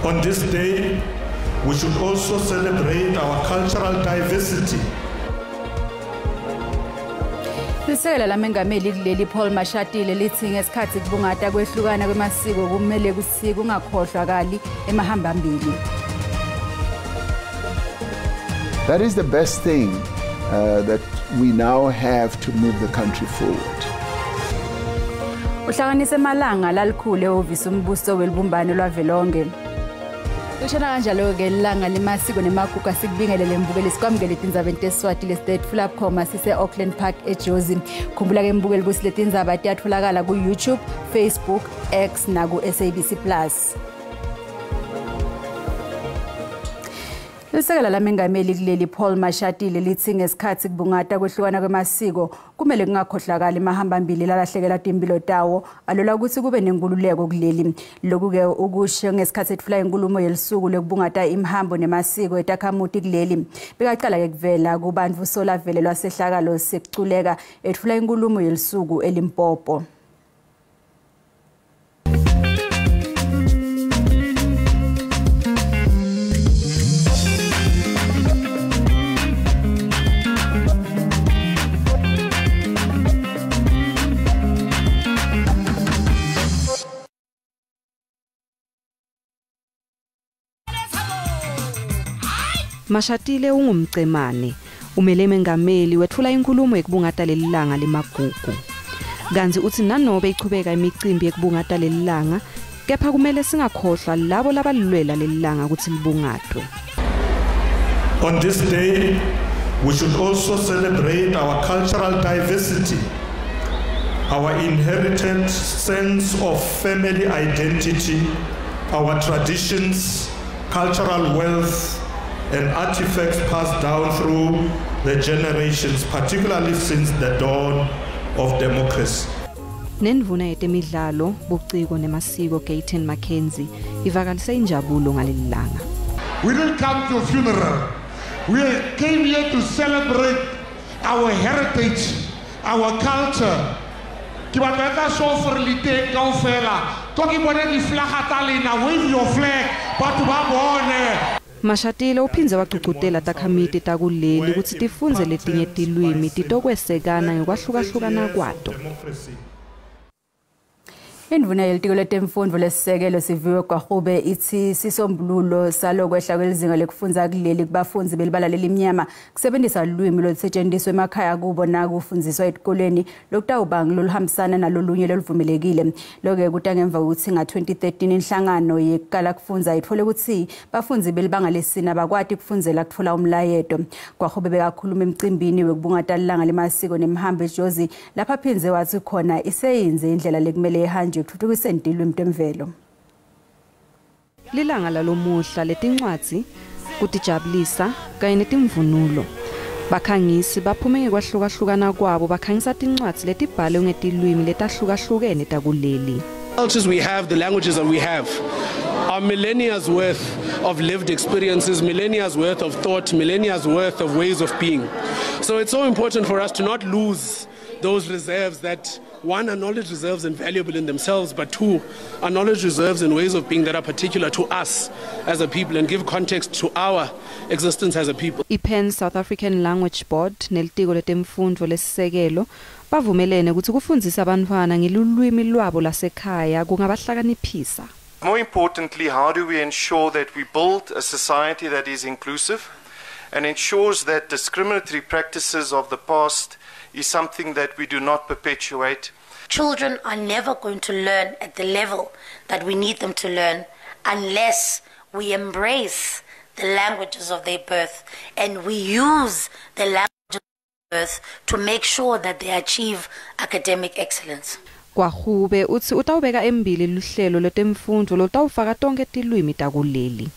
On this day, we should also celebrate our cultural diversity. Lisekela lamengameli kuleli Paul Mashatile lithi ngesikhathi kubungata kwehlukana kwemasiko kumele kusi kungakhohlwakali emahambambili. That is the best thing that we now have to move the country forward. Uhlanganise emalanga lalikhulu ehhovisi umbuso welibumbano lwavelonke. Kushona kanjalo-ke lilanga lemasiko nemagugu asikubingelele mbukeli sikwamukele tindzaba tesiswati lesitetfula bukhoma sise-Auckland Park eJozi. Khumbula-ke mbukeli kutsi letindzaba tiyatfolakala ku-YouTube, Facebook, X naku-SABC Plus. Lisekela lamengameli kuleli Paul Mashatile lithi ngesikhathi kubungata kwehlukana kwemasiko kumele kungakhohlakali emahambambili lalahlekela timpilo tawo alola ukuthi kube nenkululeko kuleli. Lokhu-ke ukusho ngesikhathi etfula inkulumo yelisuku lekubungata imihambo nemasiko etakhamuti kuleli. Bekaqala-ke kuvela kubantfu solavele lwasehlakalo sekuculeka etfula inkulumo yelisuku eLimpopo. Mashatile ungumcemane umele mengameli wetfula inkulumo yekubungata lelilanga lemagugu. Kanti uthi nanobe ichubeka imicimbi yekubungata lelilanga kepha kumele singakhohlwa labo labalilwela lelilanga kutsi libungatwe. On this day, we should also celebrate our cultural diversity, our inherited sense of family identity, our traditions, cultural wealth, and artifacts passed down through the generations, particularly since the dawn of democracy. Nendvuna yetemidlalo, buciko nemasiko Gayton McKenzie ivakalise injabulo ngaleli langa. We didn't come to a funeral. We came here to celebrate our heritage, our culture. Ke batla etsa sure gore le teng kaofela. Tlo ke bone di-flag tsa lena, wave your flag, batho ba bone. Mashatile uphindze wagcugcutela takhamiti takuleli kutsi tifundze letinye tilwimi titokwesekana ngekwahlukahlukana kwato. Indvuna yelitiko letemfundvo lesisekelo Siviwe Gwarube itsi sisombululo salokwehla kwelizinga lekufundza kuleli kubafundzi belibala lelimnyama kusebenzisa lulwimi lolusetjentiswa emakhaya kubo nakufundziswa etikolweni lokutawuba ngiloluhambisana nalolunye loluvumelekile. Lokho kuta ngemva kokuthi nga-2013 inhlangano yekukala kufundza itfole kutsi bafundzi belibanga lesine abakwati kufundzela kutfola umlayeto. Gwarube bekakhuluma emcimbini wekubungata lilanga lemasiko nemihambo eJozi lapha aphindze watsi khona iseyindze indlela lekumele ihanjwe ekutfutfukiseni tilwimi temvelo. Lilanga lalomuhla letincwadzi kutijabulisa kanye netimvunulo. Bakhangisi baphume ngekwahlukahlukana kwabo bakhangisa tincwadzi letibhalwe ngetilwimi letahlukahlukene takuleli. Cultures we have, the languages that we have, are millennia's worth of lived experiences, millennia's worth of thought, millennia's worth of ways of being. So it's so important for us to not lose those reserves that, one, are knowledge reserves and valuable in themselves, but two, are knowledge reserves and ways of being that are particular to us as a people and give context to our existence as a people. I-Pan South African Language Board nelitiko letemfundvo lesisekelo bavumelene kutsi kufundzisa abantwana ngelulwimi lwabo lasekhaya kungabahlakaniphisa. More importantly, how do we ensure that we build a society that is inclusive and ensures that discriminatory practices of the past is something that we do not perpetuate? Children are never going to learn at the level that we need them to learn unless we embrace the languages of their birth and we use the languages of their birth to make sure that they achieve academic excellence. Gwarube utsi utawubeka embili luhlelo lwetemfundvo lolutawufaka tonkhe tilwimi takuleli.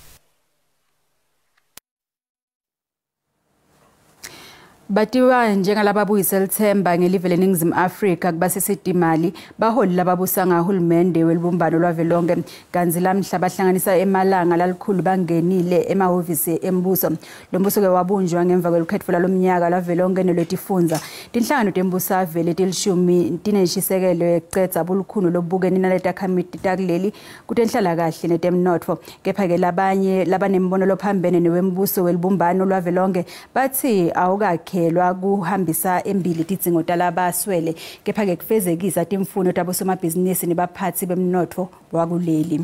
Batiwa njengalababuyisa lithemba ngelive leNingizimu Afrika kubasisitimali baholi lababusa ngahulumende welibumbano lwavelonke kantsi lamhla bahlanganisa emalanga lalikhulu bangenile emahhovisi embuso. Lo mbuso ke wabunjwa ngemva kwelukhetfo lwalomnyaka lwavelonke nelwetifundza. Tinhlangano tembusave letilishumi tinenshisekelo yekucedza bulukhuni lobubukene naletakhamiti takuleli kutenhlalakahle netemnotfo. Kepha-ke labanye labanembono lophambene newembuso welibumbano lwavelonke batsi awukakhe kuhambisa embili tidzingo talabaswele kepha-ke kufezekisa timfuno tabosomabhizinisi nebaphatsi bemnotfo wakuleli.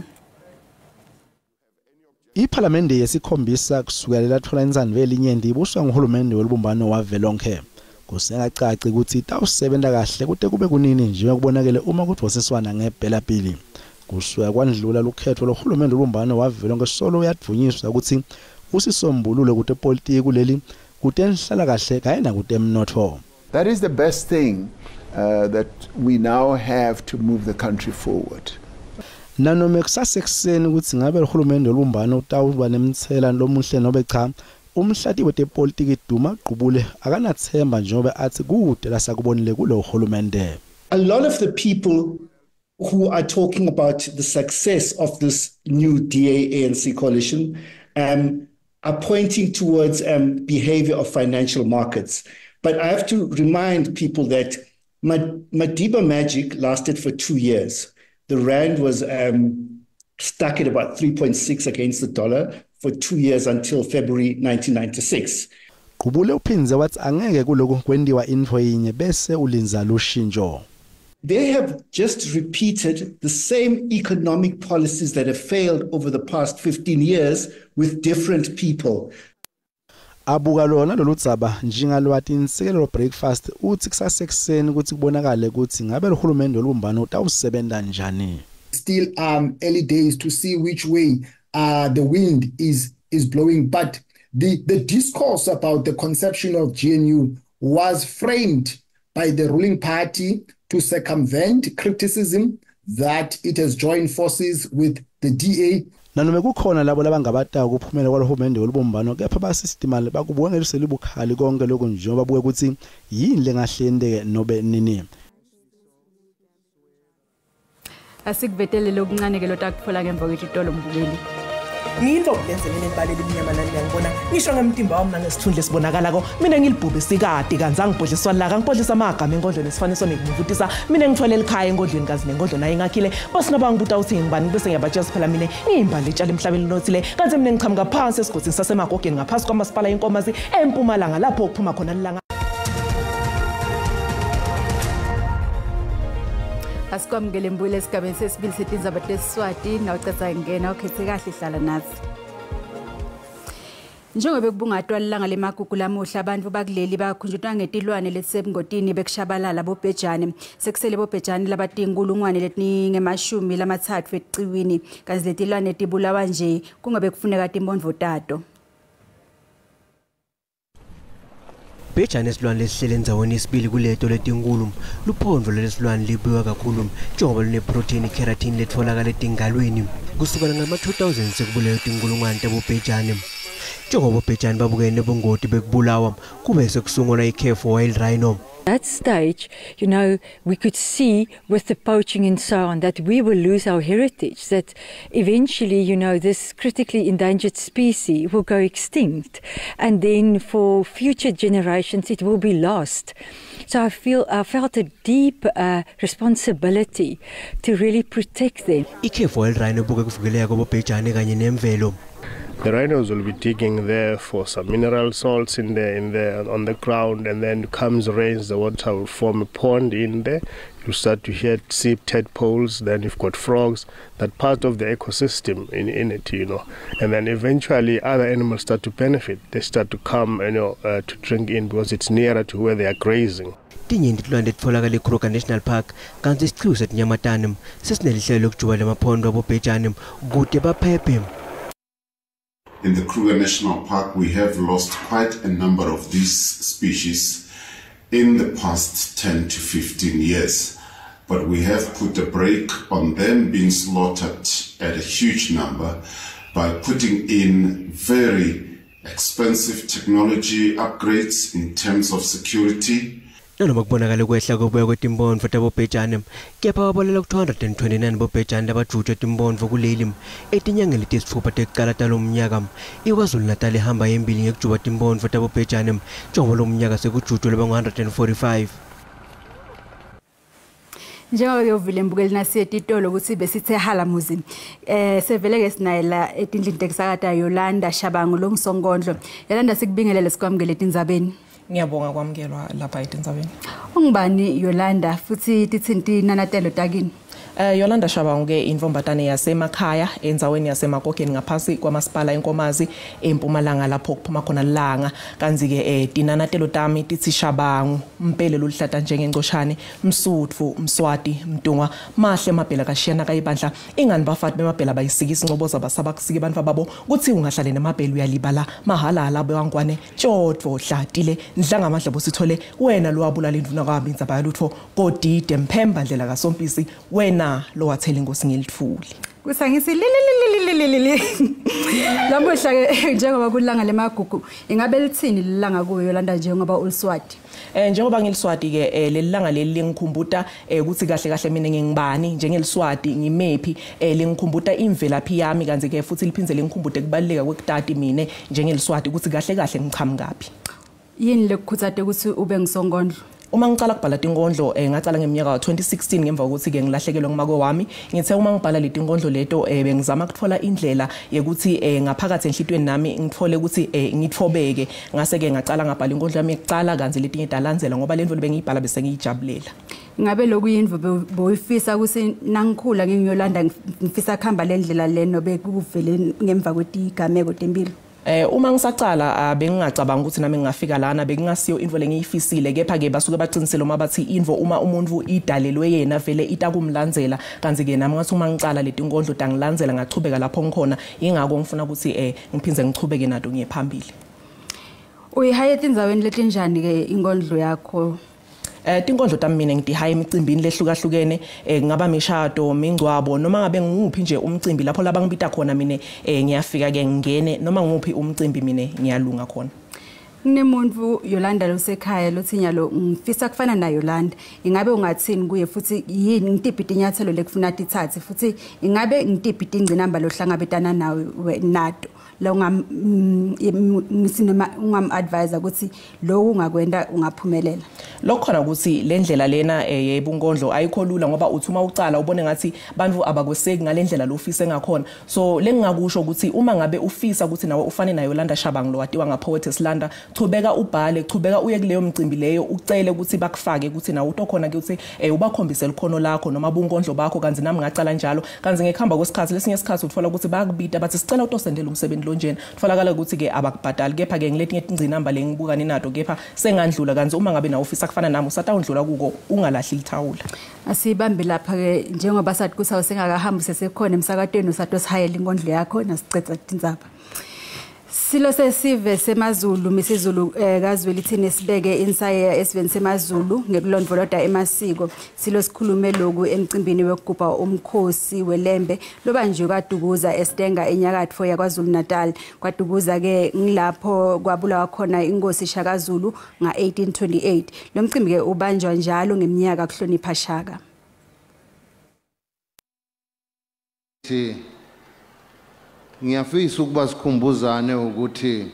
Iphalamende yesikhombisa kusukela latfola intsandvo yelinyenti ibuswa nguhulumende welibumbano wavelonke. Kusengacaci kutsi itawusebenta kahle kute kube kunini njengoba kubonakele uma kudvonsiswana ngebhelapili. Kusuka kwandlula lukhetfo lohulumende welibumbano wavelonke solo uyadvunyiswa kutsi usisombululo kutepolitiki kuleli kutenhlalakahle kanye nakutemnotfo. That is the best thing that we now have to move the country forward. Nanome kusasekuseni kutsi ngabe uhulumende welibumbano utawuba nemtsela lomuhle nobe cha, umhlati wetepolitiki Duma Gqubule akanathemba njengoba athi kude lasakubonile kulo hulumende. A lot of the people who are talking about the success of this new DA-ANC coalition are pointing towards behavior of financial markets. But I have to remind people that Madiba magic lasted for 2 years. The rand was stuck at about 3.6 against the dollar for 2 years until February 1996. Gqubule uphindze wathi angeke kuloku kwentiwa intfo yinye bese ulindza lushintsho. They have just repeated the same economic policies that have failed over the past 15 years with different people. Abuka lona loludzaba njengalwati insikelelo breakfast uthi kusasekuseni ukuthi kubonakale ukuthi ngabe uhulumende welibumbano utawusebenta njani. Still early days to see which way the wind is blowing, but the discourse about the conception of GNU was framed by the ruling party to circumvent criticism that it has joined forces with the DA. Nanome kukhona labo labangabata ukuphumela kwalohulumende welibumbano kepha basisitimali bakubuka ngeliso libukhali konke lokhu njengoba babuke ukuthi yini lengahle yenteke nobe nini. Asikuvetelele okuncane ke lotakutfola ngemva kwetitolo mbukeli. Ngiyintombi lenzelele elibaleli imnyama nani ngiyangibona ngisho ngemtimba wami nangesithundla esibonakalako mina ngilibhube sikade kanti angibhodliswa laka ngibhodlisa amagama enkodlweni esifaniso nekumvutisa mina ngithwele elikhaya enkodlweni kazi nenkodlo nayo ingakhile basina bangibuta uthi ngibani bese ngiyabatshela phela mina ngiyimbali etshala emhlabeni lonothile kanti mina ngiqhamuka phansi esigodini sasemagogeni ngaphasi kwamasipala inkomazi empumalanga lapho okuphuma khona lilanga. Asikwamukele mbuyele esigabeni sesibili setindzaba tesiswati nawucedza ngena ukhethe kahle hlala nathi. Njengoba kubungatwa lilanga lemagugu lamuhla abantu bakuleli bakhunjutwa ngetilwane letisebungotini bekushabalala bobhejane. Sekusele bobhejane labatinkulungwane letiningemashumi lamatsatfu eciwini kanti letilwane tibulawa nje kungabe kufuneka timpondvo tato. Bhejane esilwane lesihlele endzaweni yesibili kuleto letinkulu luphondvo lelesilwane libuka kakhulu njengoba luneprotein keratin letfolakala etingalweni kusukela ngama-2000 sekubulewe tinkulungwane tabobhejane. Njengoba bobhejane babukene nebungoti bekubulawa kube sekusungulwa i-Care for Wild Rhino. That stage, you know, we could see with the poaching and so on that we will lose our heritage, that eventually, you know, this critically endangered species will go extinct. And then for future generations, it will be lost. So I felt a deep responsibility to really protect them. I-Care for Wild Rhino ibuke kuvikeleka kwabobhejane kanye nemvelo. The rhinos will be digging there for some mineral salts in there on the ground, and then comes rains, the water will form a pond in there. You start to see tadpoles, then you've got frogs, that part of the ecosystem in it, you know. And then eventually other animals start to benefit. They start to come, you know, to drink in because it's nearer to where they are grazing. Tinyenti tilwane letitfolakala eKruger National Park kantsi isichiwu setinyamatane sesinelihlelo lokujuba lemaphondo abobhejane kute baphephe. In the Kruger National Park, we have lost quite a number of these species in the past 10 to 15 years. But we have put a brake on them being slaughtered at a huge number by putting in very expensive technology upgrades in terms of security. Nanoma kubonakala kwehla kobuya kwetimphondvo tabobhejane, kepha babalelwa ku-229 bobhejane labajutjwe timphondvo kuleli etinyangeni letisitfupha tekucala talomnyaka. IKwaZulu-Natal ihamba embili ngekujuba timphondvo tabobhejane njengoba lomnyaka sekujutjwe labangu-145. Njengoba ke uvile mbukeli nasiye titolo ukuthi besithe halamuzi sevele ke sinaye la etindlini tekusakata Yolanda Shabangu longisonkondlo. Yolanda, sikubingelele sikwamukele etindzabeni. Ngiyabonga kwamukelwa lapha etindzabeni. Ungubani Yolanda futhi tithinti nanatelo takini? Yolanda Shabangu ke intombatane yasemakhaya endzaweni yaseMakokeni ngaphasi kwamasipala eNkomazi eMpumalanga lapho kuphuma khona langa. Kanzi ke tinanatelo tami titsi Shabangu mpele loluhlata njengencoshane, Msutfu, Mswati, Mtungwa, mahle mabhela kashiyana kayibandla, ingani bafati bemabhela bayisika isincoboza basaba kusika abantu babo kuthi ungahlale nemabhela uyalibala mahala labo wangwane tjodvo hlatile ndlangamandla bosithole wena lowabulala indvuna kwaMbinza bayalutfo kodide Mphemba ndlela kaSompisi wena lowathela inkosi ngelithuli. Kusangisi li. Lamuhla ke njengoba kulanga lemagugu, ingabe lithini lilanga kuyo Yolanda njengoba uliswati? Njengoba ngiliswati ke lelilanga leli lingikhumbuta ukuthi kahle kahle mina ngingibani njengeliswati, ngimephi, lingikhumbuta imvelaphi yami, kanti ke futhi liphindze lingikhumbute kubaluleka kwekutati mina njengeliswati ukuthi kahle kahle ngiqhamukaphi. Yini lekukhutsate ukuthi ube ngisonkondlo? Uma ngicala kubhala tinkondlo ngacala ngeminyaka wa-2016 ngemva kokuthi ke ngilahlekelwe ngumake wami. Ngithe uma ngibhala leti nkondlo leto bengizama ukuthola indlela yokuthi ngaphakathi enhlitweni nami ngithole ukuthi ngithobeke. Ngase ke ngacala ngabhala inkondlo yami yokucala, kanti letinye talandzela ngoba le ndvo bengiyiibhala bese ngiyijabulela. Ngabe lokhu yindvo boyifisa ukuthi nangikhula ngingiYolanda ngifisa kuhamba le ndlela le nobe kuvele ngemva kwetigameko tempilo? Uma ngisacala bengingacabanga ukuthi nami ngingafika lana, bekungasiyo intfo lengiyifisile, kepha ke basuke baqinisele uma bathi intfo uma umuntu idalelwe yena vele itakumlandzela. Kanti ke nami ngathi uma ngicala leti nkondlo tangilandzela ngachubeka lapho ngikhona, ingako ngifuna ukuthi ngiphindze ngichubeke nato ngiye phambili. Uyihaye etindzaweni letinjani ke inkondlo yakho? Tinkondlo tami mina ngitihaya emicimbini lehlukahlukene, kungaba mishado, mingcwabo, noma ngabe nguphi nje umcimbi lapho labangibita khona mina ngiyafika ke ngingene, noma nguphi umcimbi mina ngiyalunga khona. Kunemuntu Yolanda losekhaya lothi nyalo ngifisa kufana na Yolanda, ingabe ungathini kuye futhi yini ngitiphi tinyathelo lekufuna tithathe futhi ingabe ngitiphi tingcinamba lohlangabetana nawe nato la ungam-advise ukuthi lokhu ungakwenda ungaphumelela? Lokukhona ukuthi le ndlela lena yebunkondlo ayikho lula, ngoba uthi uma ucala ubone ngathi bantu abakweseki ngale ndlela lo ufise ngakhona. So lengingakusho ukuthi uma ngabe ufisa ukuthi nawe ufane nayo Yolanda Shabangu lo watiwa ngapoetess Landa, chubeka ubhale, chubeka uye kuleyo mcimbi leyo, ucele ukuthi bakufake ukuthi nawe utokhona ukuthi ubakhombise likhono lakho noma bunkondlo bakho. Kanti nami ngacala njalo, kanti ngekuhamba kwesikhathi lesinye isikhathi uthola ukuthi bayakubita bathi sicela utosendela umsebenzi lonjena, tholakala ukuthi ke abakubhadali, kepha ke ngiletinye tingcinamba lengibukane nato kepha sengandlula. Kanti uma ngabe nawe ufisa kufana nami usatawundlula kuko, ungalahli lithawula. Asibambe lapha ke njengoba sathi kusawu sengakahambi sesekhona emsakatweni usatosihayela inkondlo yakho nasicetha tindzaba. Silo sesive semaZulu Misizulu kaZwelithini sibeke insayeya esiveni semaZulu ngekulondvolota emasiko. Silo sikhulume loku emcimbini wekugubha umkhosi welembe lobanjwe kwaDukuza eStenga enyakatfo yaKwaZulu Natal. KwaDukuza ke ngilapho kwabulawa khona inkosi Shaka Zulu nga-1828. Lo mcimbi ke ubanjwa njalo ngeminyaka kuhlonipha Shaka. Ngiyafisa ukuba sikhumbuzane ukuthi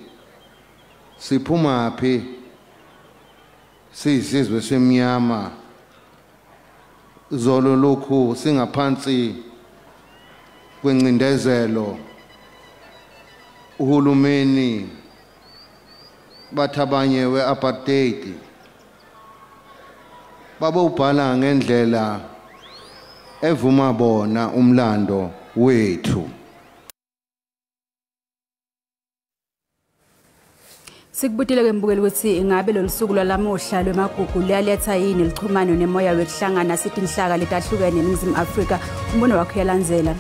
siphuma phi siyisizwe semnyama, zolo lokhu singaphansi kwencindezelo, uhulumeni bathi abanye we-apartheid babowubhala ngendlela evuma bona umlando wethu. Sikubutile ke mbukeli ukuthi ingabe lolu suku lwalamuhla lwemagugu liyaletha yini lichumano nemoya wekuhlangana sitinhlaka letahlukene eNingizimu Afrika. Umbono wakho uyalandzela.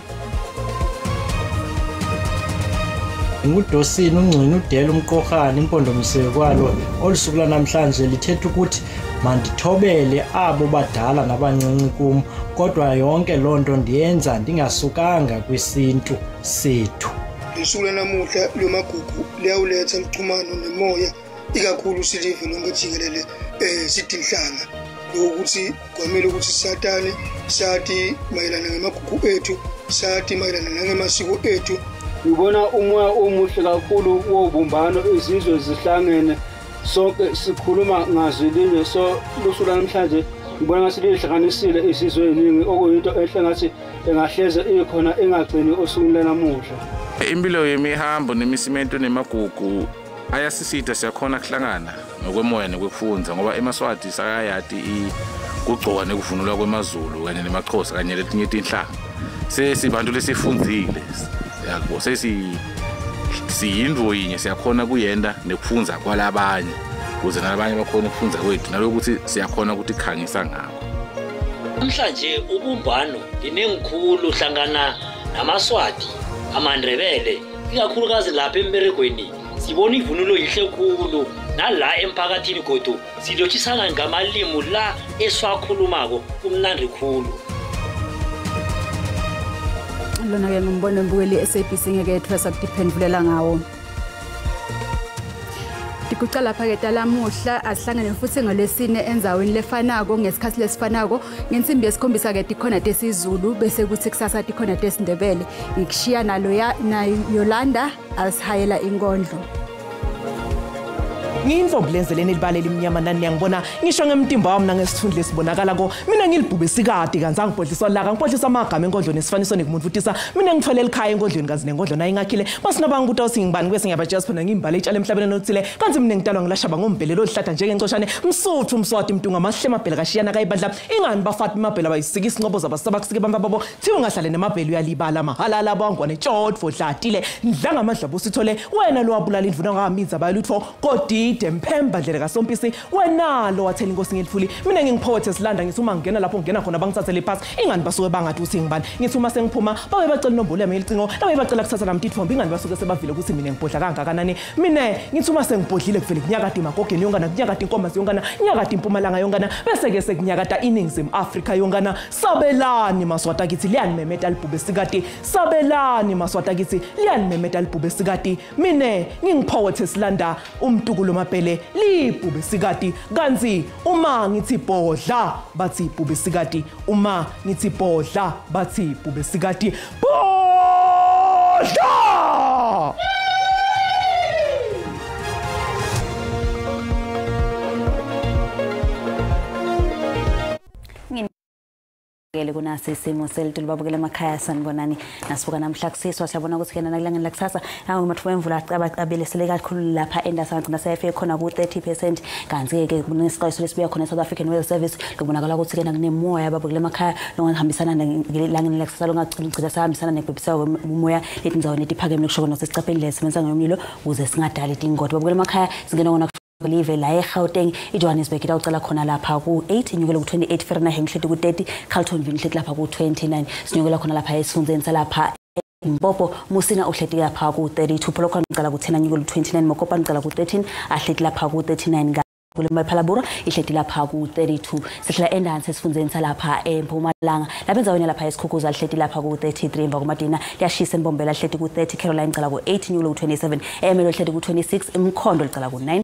Ngudosini ungcini udela umqohane impondo msekwalo olusuku lwanamhlanje lithetha ukuthi mandithobele abo badala nabancinci kum, kodwa yonke loo nto ndiyenza ndingasukanga kwisintu sethu. Lesuku lanamuhla lwemagugu liyawuletha luchumano nemoya ikakhulu silive lonke jikelele sitinhlanga lokuthi kwamele ukuthi satane sathi mayelana ngemagugu ethu sathi mayelana nangemasiko ethu. Ngibona umoya omuhle kakhulu wobumbano, izizwe zihlangene sonke sikhuluma ngazwi linye. So lusuku namhlanje ngibona ngathi lihlanganisile izizwe eziningi, okuyinto enhle ngathi engahleze ikhona ingagcini osukwini lanamuhla. Impilo yemihambo nemisimento nemagugu ayasisita siyakhona kuhlangana ngokwemoya nekwekufundza ngoba emaSwati sakayati kugcoka nekuvunulwa kwemaZulu kanye nemaXhosa kanye letinye tinhlanga. Sesibantu lesifundzile yabo sesiyindvo yinye siyakhona kuyenda nekufundza kwalabanye ukuze nalabanye bakhona ukufundza kwethu nalokuthi siyakhona ukuthi khangisa ngakho. Namhlanje ubumbano linengikhulu hlangana namaSwati, amaNdebele, ikakhulukazi lapha emberegweni sibona ivunulo yihle khulu nala emphakathini godu silotshisana ngamalimi la esiwakhulumako kumnandi khulu. Lona-ke ngumbono mbukeli SABC ngeke ethwesa kutiphendvulela ngawo. Tiguca lapha-ke talamuhla asihlangane futhi ngolwesine endzaweni lefanako ngesikhathi lesifanako ngensimbi yesikhombisa-ke tikhona tesiZulu bese kuthi kusasa tikhona tesiNdebele. Ngikushiya naYolanda asihayela inkondlo. Ngiyintombi lenzeleni elibala elimnyama nani niyangibona ngisho ngemtimba wami nangesithundla esibonakalako. Mina ngilibhubesikati kanti angibhodliswa laka ngibhodliswa amagama enkondlo nesifaniso nekumunfutisa. Mina ngithwele elikhaya enkondlweni kazi nenkondlo nayo ingakhile basinabanga ukuthi ngibani kwese ngiyabatshela siphona ngimbale itshala emhlabeni nothile kanti mina ngidalwa ngilashaba ngombhelelo odihlahla njengencoshane msuthu mswati mntunga amahle mabhele kashiyana kayibandla ingani bafati mabhele abayisika isinqobo zabasaba kusike bamba babo thiwe ungahlale nemabhele uyalibala mahalala bangwane tshotfo dlatile ndlangamadlabo usithole wena lo wabulala indvuna ngaminza bayalutho kodide Mphemba ndlela kaSompisi wena lo wathela inkosi ngelifuli. Mina ngingiphoethe silanda ngithi uma ngingena lapho ngingena khona bangithathele iphasi ingani basuke bangathi uthi ngibani ngithi uma sengiphuma babe bacela inombolo yami yelicingo labe bacela kuthatha nami tithombe ingani basuke sebavile ukuthi mina ngibhodla kangakanani. Mina ngithi uma sengibhodlile kuvele kunyakade imagogeni yonkana kunyakade inkomazi yonkana kunyakade impumalanga yonkana bese ke sekunyakada iningizimu Afrika yonkana. Sabelani maswati akithi liyanimemeta libhubesikati, sabelani maswati akithi liyanimemeta libhubesikati. Mina ngingiphoethe silanda umtukulu mabhele libhubesikati kanti uma ngithi bhodla bathi bhubesikati, uma ngithi bhodla bathi bhubesikati, bhodla. Kunasi isimo selitulu babukela emakhaya sanibonani nasibuka namhla kusiswa siyabona ukuthi kena nakulangeni lakusasa amathuba emvula acabelesele kakhulu lapha endasana gcina sayefike khona ku-30% kanti-ke kunesixwayiso lesibuya khona e-South African Weather Service kubonakala ukuthi kena kunemoya babukela emakhaya longahambisana nelangeni lakusasa longagcina sahambisana nekubhebhiseka umoya letindzaweni letiphakeme kusho kona sesicapheni lesebenzisa ngomlilo ukuze singadali tingoti. Babukela emakhaya singena kona live la eGauteng iJohannesburg itawucala khona lapha ku-8 inyukele ku-28 Fahrenheit ngihleti ku-30 Carltonville ngihleti lapha ku-29 sinyukela khona lapha esifundzeni salapha Mpopo Musina uhleti lapha ku-32 Polokwane ucala ku-10 anyukele ku-29 Mokopane ucala ku-13 ahleti lapha ku-39 kule Maphalabura ihleti lapha ku-32 sihla endansi esifundzeni salapha eMpumalanga lapha endzaweni lapha eSikhukhuza lihleti lapha ku-33 emva kwamadina liyashisa eMbombela lihleti ku-30 Caroline icala ku-8 inyukele ku-27 Ermelo lihleti ku-26 Mkhondo licala ku-9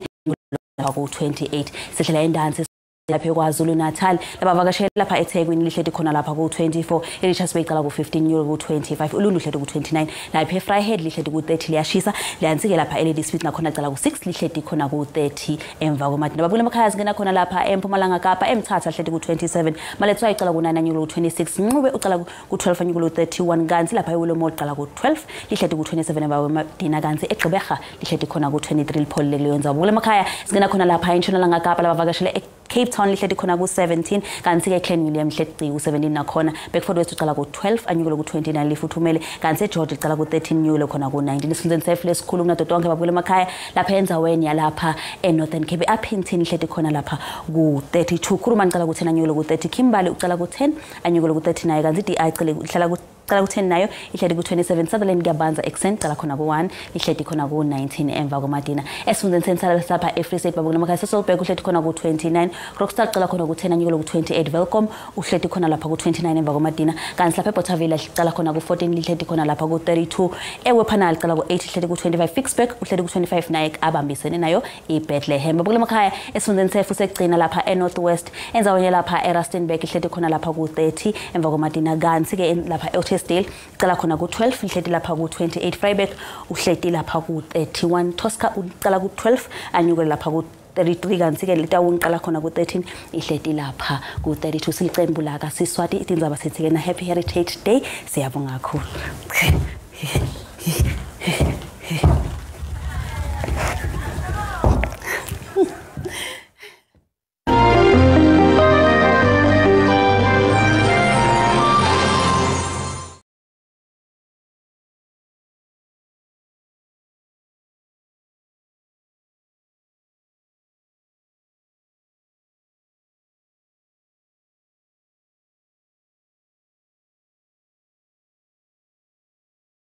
ku-28 sihlela endansi lapha eKwaZulu Natal labavakashela lapha eThekwini lihleti khona lapha ku-24 eRichards Bay icala ku-15 euro ku-25 Ulundi lihleti ku-29 lapha eVryheid lihleti ku-30 liyashisa liyansike lapha eLadysmith nakhona icala ku-6 lihleti khona ku-30 emva kwamadina. Babukela emakhaya singena khona lapha eMpumalanga Kapa eMthatha lihleti ku-27 Maletswa icala ku-9 euro ku-26 Ncube ucala ku-12 euro ku-31 kanti lapha eWillowmore icala ku-12 lihleti ku-27 emva kwamadina kanti eGqeberha lihleti khona ku-23 lipholile kuleyo ndzawo. Babukela emakhaya singena khona lapha eNtshonalanga Kapa labavakashela Cape Town lihleti khona ku-17 kanti-ke Clan William lihleti ku-17 nakhona Bedford West ucala ku-12 anyukele ku-29 lifuthumele kanti eGeorge licala ku-13 nyukele khona ku-19 esifundzeni sefu lesikhulu kunato tonke babukela emakhaya lapha endzaweni yalapha e-Northern Cape Upington lihleti khona lapha ku-32 Kuruman ucala ku-10 anyukele ku-30 Kimberley ucala ku-10 anyukele ku-39 kanti DI ihlala ku Cala ku-10 nayo ihleli ku-27. Sutherland kuyabanza ekuseni, cala khona ku-1, ihleli khona ku-19 emva komadina. Esifundeni sensalapha e-Free State babukela emakhaya, Sasolburg uhleli khona ku-29, Kokstad cala khona ku-10 anyukele ku-28, Welkom uhleli khona lapha ku-29 emva komadina. Kanti lapha eBothaville cala khona ku-14, lihleli khona lapha ku-32. EWepanal cala ku-8, ihleli ku-25. Ficksburg uhleli ku-25 naye abambisene nayo iBethlehem. Babukela emakhaya, esifundeni sefu sekugcina lapha e-North West, endzaweni lapha eRustenburg ihleli khona lapha ku-30 emva komadina. Kanti-ke lapha e-Ottesdale cala khona ku-12, ihleli lapha ku-28. Vryburg uhleti lapha ku-31. Tosca ucala ku-12 anyukele lapha ku-33. Kanti-ke litawu ngiqala khona ku-13, ihleti lapha ku-32. Silicembu la kaSiswati, tindzaba sithi-ke na Happy Heritage Day. Siyabonga kakhulu.